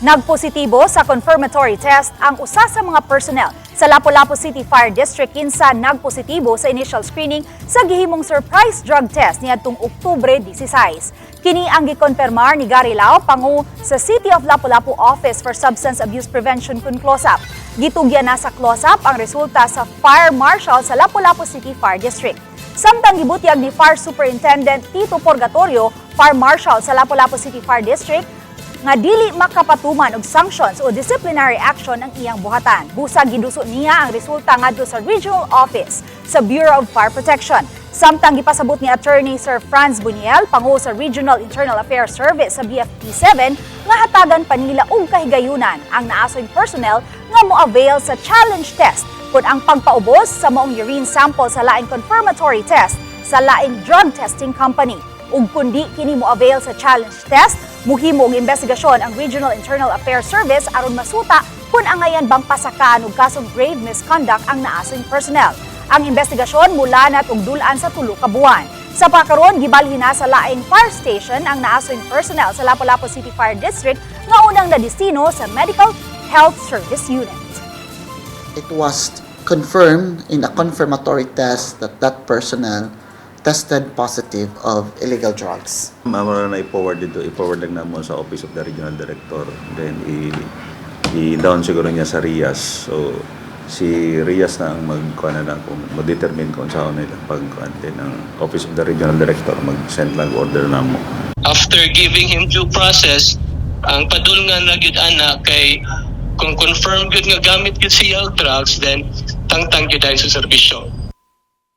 Nagpositibo sa confirmatory test ang usa sa mga personnel sa Lapu-Lapu City Fire District kinsa nagpositibo sa initial screening sa gihimong surprise drug test niadtong Oktubre 16. Kini ang gikonfirmar ni Gary Lao, pangu sa City of Lapu-Lapu Office for Substance Abuse Prevention kun CLOSAP. Gitugyan na sa CLOSAP ang resulta sa Fire Marshal sa Lapu-Lapu City Fire District. Samtang gibutyag ni Fire Superintendent Tito Purgatorio, Fire Marshal sa Lapu-Lapu City Fire District, nga dili makapatuman og sanctions o disciplinary action ang iyang buhatan. Busa giduso niya ang resulta ngadto sa Regional Office sa Bureau of Fire Protection. Samtang gipasabot ni Attorney Sir Franz Buniel, pangu sa Regional Internal Affairs Service sa BFP 7, nga hatagan pa nila og kahigayunan ang naasoy personnel nga mo-avail sa challenge test kung ang pagpaubos sa maong urine sample sa laing confirmatory test sa laing drug testing company. Ug kundi kini mo-avail sa challenge test, muhimo og investigasyon ang Regional Internal Affairs Service aron masuta kung angayan bang pasakaan og kasong grave misconduct ang naasoy personnel. Ang investigasyon mulanat og dul-an sa 3 ka buwan. Sa pakaron, gibalhin na sa laing fire station ang naasoy personnel sa Lapu-Lapu City Fire District nga unang nadestino sa Medical Health Service Unit. It was confirmed in a confirmatory test that that personnel tested positive of illegal drugs. Amo na i-forward dito, i-forward lang namo sa Office of the Regional Director. Then i-down siguro niya sa RIAS. So si RIAS na ang magkuha na lang kung ma-determine kung saan nila pagkuha din ang Office of the Regional Director, mag-send lang order namo. After giving him due process, ang padulngan ra gyud ana kay kung confirm gyud nga gamit gyud siya og drugs, then tangtang gyud sa serbisyo.